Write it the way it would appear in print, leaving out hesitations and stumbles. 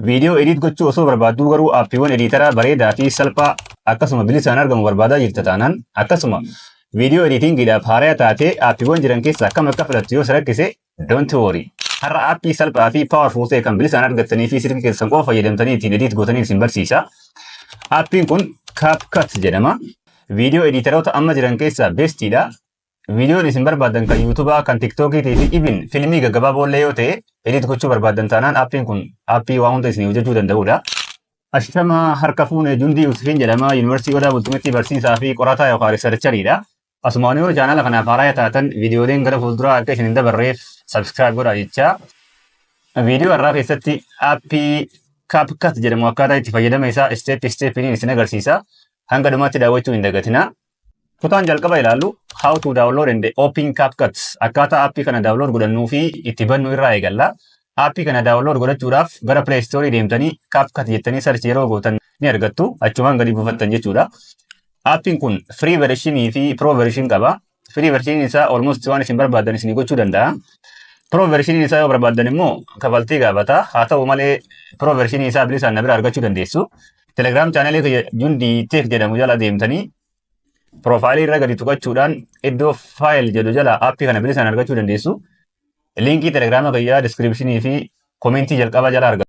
Viidiyoo edit gochuu osoo barbaadduu garuu aappiiwwan ediitaraa bareedaa fi salphaa akkasuma bilisaan argamu barbaadaa jirta taanaan, akkasuma viidiyoo ediitingiidhaaf haaraya taatee aappiiwwan jiran keessaa kam akka filattu yoo si rakkise, don't worry. Har'a aappii salphaa fi powerful ta'e kan bilisaan argattanii fi silkii keessan qofa fayyadamtanii ittiin edit gootanii isin barsiisa. Aappiin kun CapCut jedhama. Viidiyoo ediitaroota amma jiran keessaa bestiidha. Viidiyoon isin barbaadan kan yuutubaa, kan tiktookiitii fi even filmii gaggabaaboo illee yoo ta'e edit gochuu barbaadan taanaan, aappiin kun aappii waa hunda isin hojjechuu danda'udha. Ashama, harka fuune. Jundii Yusufiin jedhama. Yuunivarsiitii Odaa Bultumitti barsiisaa fi qorataa yookaan researcheriidha. Asumaan yoo chaanala kanaaf haaraa taatan, viidiyooleen gara fuulduraa akka isin hin dabarreef subscribe godhaa jechaa. Viidiyoo har'aa keessatti aappii CapCut jedhamu akkaataa itti fayyadama isaa step stepiin isin agarsiisa. Hanga dhumaatti daawwachuu hin dagatinaa. Kutaan jalqaba ilaallu how to download and open CapCut, akkaataa aappii kana download godhannuu fi itti bannu irraa eegalla. Aappii kana download godhachuudhaaf gara Play Store deemtanii CapCut jettanii search yeroo gootan ni argattu. Achumaan gadi buufattan jechuudha. Aappiin kun free version fi pro version qaba. Free version isaa almost waan isin barbaadan isin gochuu danda'a. Pro version isaa yoo barbaadan immoo kafaltii gaafata. Haa ta'u malee, pro version isaa bilisaan na bira argachuu dandeessu. Telegram chaanalii kiyya Jundii Tech jedhamu jala deemtanii piroofaayilii irra gadi tuqachuudhaan iddoo file jedhu jala aappii kana bilisaan argachuu dandeessu. Liinkii telegiraama kiyyaa diskiripshinii fi komentii jalqaba jala argatu.